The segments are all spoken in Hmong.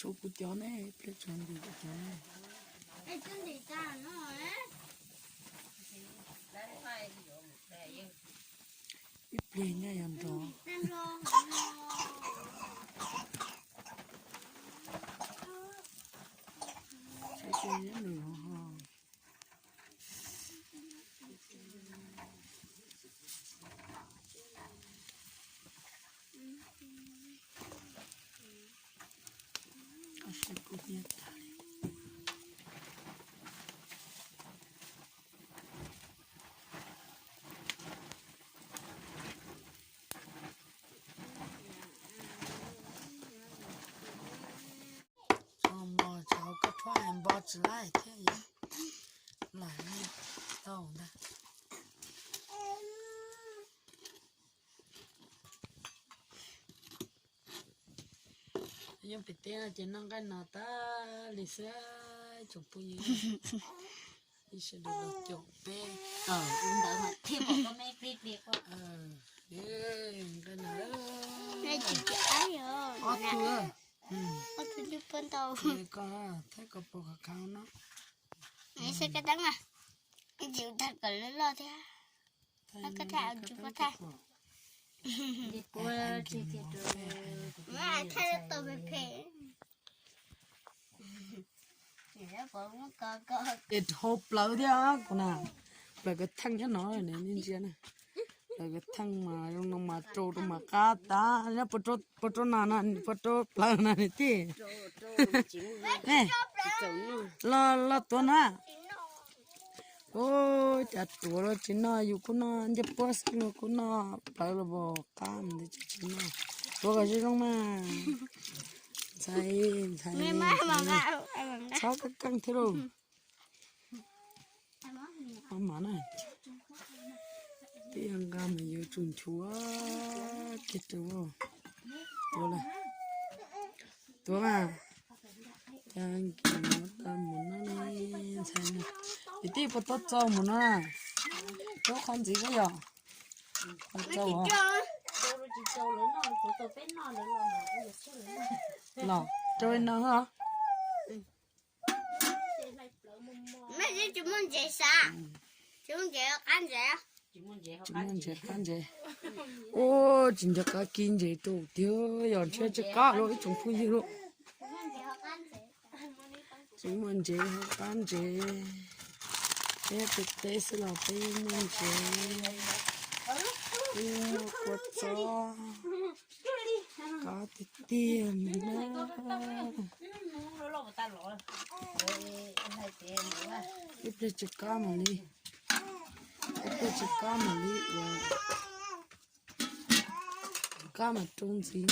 Kuv cov ne, ib pliag tsam ntim kuv cov ne. Ib pliag nyaj yuav nrov. Saib seb nws ho. Ob sab kub hnyiab tag li. Tso mos tso koj tshuab hais npo tsis laij thiab, lam tau ntag. Nyob pem teb no ces noj nqaij no tas li xwb tsoom phooj ywg. Ib sawv daws los caum peb. Ntawd mas thiaj pom koj me plig plig. Nqaij no ob tug, ob tug twb poob ntau. Koj thaij koj pom khov kho no. Saib koj teeb mas, tsis thaij kom loj loj thiab. Koj thaij, tsis pub thaij. Thaij tau phem phem. Es dhau plaws thiab kuv na. Plaws kav theej nyob no ne, nej ntsia na. Plaws kav theej mas zoo no mas rau rau mas qab tas, puas rau na, puas rau plaws na nws tij. Los los tuav na. Ua cas ruav los tsis noj, yus kuj noj ncej puab xwb los kuj noj plawv los pom qab ntawd tsis noj. Tuav kom zoo zoo mas. Ntxhais, ntxhais, txhob kab keej thiab lauj. Maj mam na, twb yog nqa mas yuav tsum nchuav kiag rau. Tuav lawm, tuav mas. Cas nkis no tau mus no ne, ntxhais na. Kwv tij puas tau txaus mus no na? Rau qhov ntxiv xwb yog. Tau txaus los rau no. Tsis muaj ntses xav, tsis muaj ntses qab ntses. Tsis muaj ntses qab ntses. Ua tsis nco qab kib ntses rau tiag, yog ntshe tsis qab los ib tsoom phooj ywg lauj. Tsis muaj ntses ho qab ntses. Peb pem teb xwb los peb muaj ntses, peb muaj kua txob, qab tiag tiag na. Ib pliag tsis qab mam li, ib pliag tsis qab mam li ua, qab mam rau ntxiv.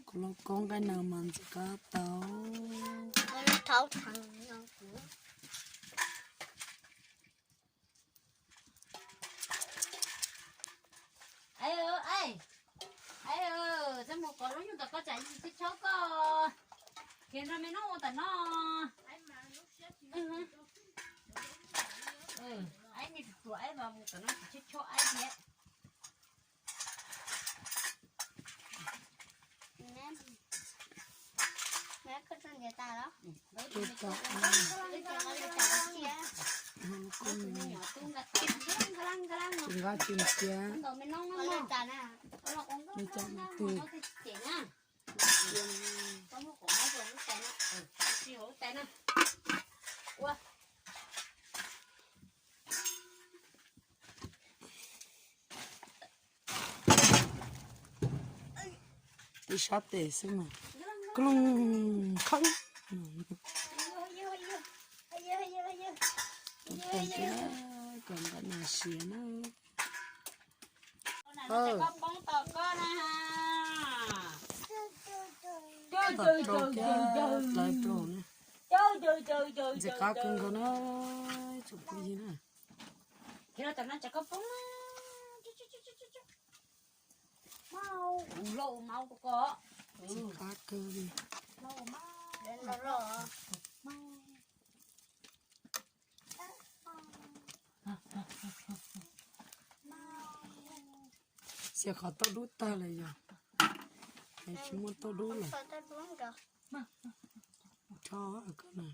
Kuv los koob nqaij no mas ntxim qab tau. Txhob mus kov lub nyuj tom koj tsam ib tsis chob koj. Kiag nrog me noob ua tom no. Aib me ruam ruam aib mas mus tom no tsis chob chob aib thiab. Tsis nqa tsis ntiav, me cov twg. Ib sab tes xwb mas kloog kheeb. Kom nqa nas siav na. Koj poob tom koj na. Tom rau kiag plawv rau na. Ntxim qab kawg nkaus na, tsoom phooj ywg na. Khiav los tom no tsam koj poob na. Mau, ua loj ua mau rau koj. Ntxim qab kawg li. Loj ua mau. Ces qhov tauj dub tag lawm yog, tsis muaj tauj dub lawm. Tso koj na.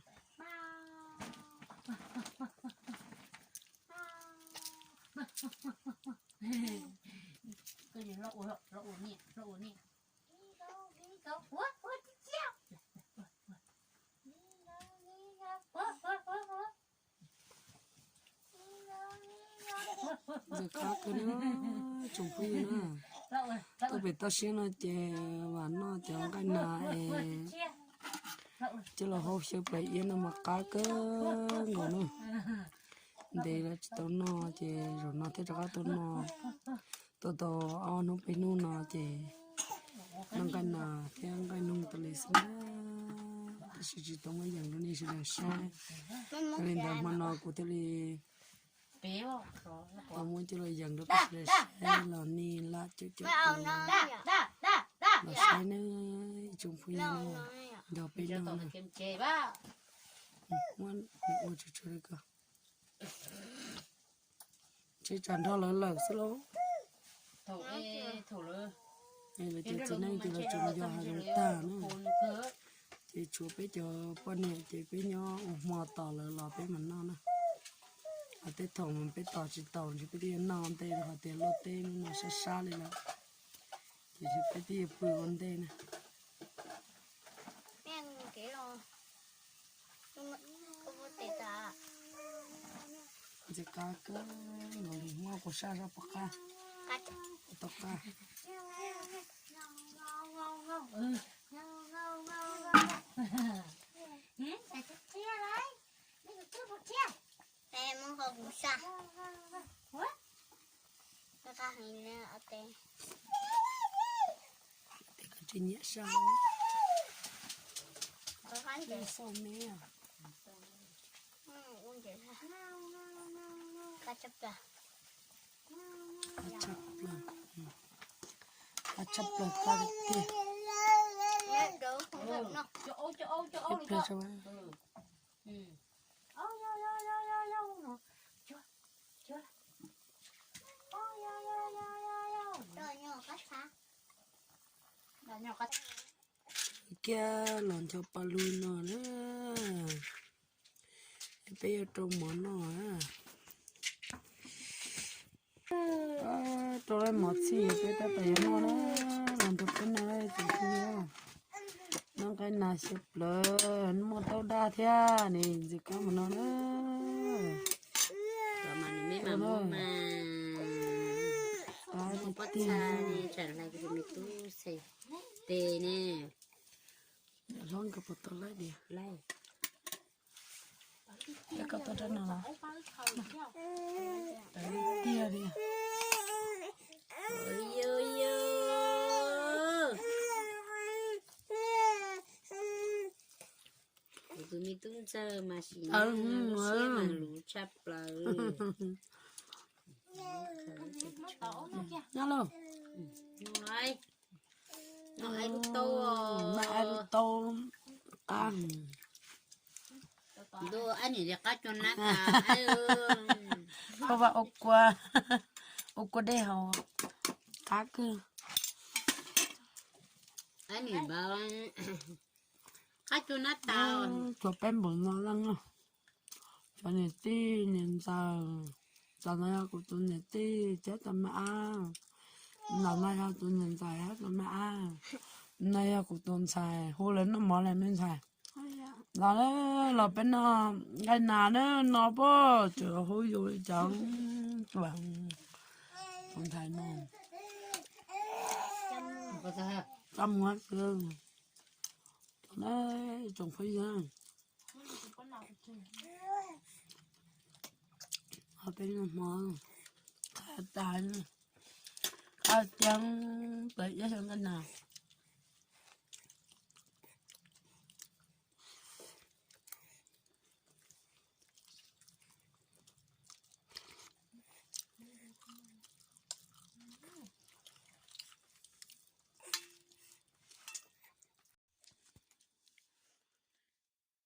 Ntxim qab kawg na, tsoom phooj ywg na. Tuaj pem toj siab no ces vam noj cov nqaij nas es coj los hau xyaw plaws iab no mas qab kawg nkaus na. Ntev lawm tsis tau noj ces zaum no thiaj rov qab tuaj noj. Tuaj tau ob hnub peb hnub no ces noj nqaij nas thiab nqaij noog tas li xwb na, tab sis tsis tau muab yees rau nej sawv daws saib. Yog li ntawd hmo no kuv thiaj li tau muab coj los yees rau peb sawv daws saib los nej laj caum caum tus los saib na, ib tsoom phooj ywg, nrog peb noj na. Ua tsuag tsuag li ko. Tsis tsam nrog lawv lawm xwb lauj. Lawv ces txiv neej ces lawv tseem yos hav zoov tag na, ces tshuav peb cov poj niam ces peb nyob ua hmo tos lawv los peb mam noj na. Hos tej thaum peb tos tsis taus ntshe peb twb yuav noj ntej rau qhov tias luaj teb no sab sab li lawm, ces peb twb yuav pw ua ntej na. Ntxim qab kawg nkaus li, muab kuv saj saj puas qab, puas tau qab. Tes koj tsis nyiam saj, xaus me. Qab tshaj plaws, qab tshaj plaws, qab tiag tiag. Ib pliag tso. Kiag los ncho pa lug no na, peb yuav rau mov noj. Rau mov txhij peb tab tom yuav noj na, los nrog peb noj tsoom phooj ywg. Noj nqaij nas xyaw plawv, muaj taub daj thiab ne, ntxim qab mus no na. Muaj pob txha ne, tsam hlais kuv tus me tub Xais tes ne. Hlob nkawd puas tau laij diam? Laij. Koj tau rab no los? Tiag li. Kuv tus me tub ntxawg mas sim siab mas luv tshaj plaws. Nyob lauj. Noj aib lub taub, noj aib lub taub qab. Ntuj, aib nim li qab cua nab tas. Ua vaj ua kua, ua kua dej haus qab kawg. Aib nim npawg qab cua nab tas. Tsuas peb npaum no leej, cov niam tij niam ntxawm, cov no yog kuv tus niam tij thiab cov me ab, no no yog tus niam ntxawm thiab cov me ab, no yog kuv tus ntxhais, hu lawv noj mov li me ntxhais. Los, los peb noj nqaij nas na, no puag tseem hu yus li cov tus ntxhais no. Txaj muag xwb. Tsoom phooj ywg, peb noj hmo, qab tas, qab tiag, peb ib xyoo nqaij nas.